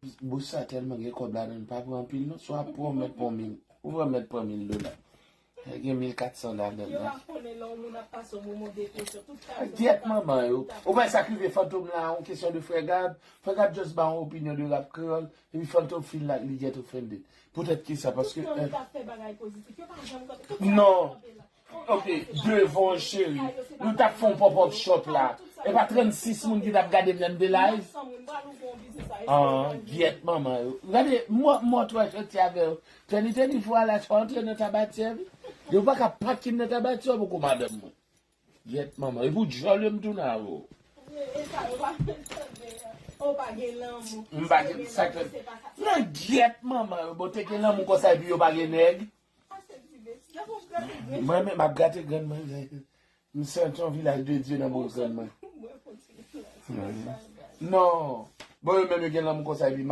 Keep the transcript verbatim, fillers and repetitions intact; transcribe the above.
Bous sa tèlman gen kòb ladan l, pa pran anpil non. Swa pran mèt pran mil. Ou pran mèt pran mil dola. Gen mil kat san ladan l. Yo pa konnen lè yon moun ap pase yon moman depresyon. Tout sa yo Gyèt manman yo. Ou wè sa k rive Fantom la, yon kesyon de Frè Gab. Frè Gab just ba yon opinyon de rap kreyòl. Epi Fantom fin la, li get offended. Poutèt ki sa? Paske. Tout tan nou t ap fè bagay pozitif, yo pa janm kanpe. Tout sa yo kanpe la. Ok, devan cheri. Nou t ap fè yon pop-up shop la. E pa trannsis moun ki t ap gade m lè m te live? Ah, gyèt manman yo. Gade, mwen, mwen twè soti avè yo. Teni, teni, fwa la, antre nan Tabatière, wi. Yo pa ka pakin nan Tabatière, poko madanm mwen. Gyèt manman. E pou djòl yo m tounen avè w. E sa, yo pa tande. Ou pa gen lanmou. M pa gen sa ke. Nan gyèt manman yo, bon, te gen lanmou konsa epi yo pa gen nèg. Mwen menm m ap gate grann mwen. M santi yon vilaj de Dye nan bouch grann mwen. Non. Bon, yo menm yo gen lanmou konsa epi m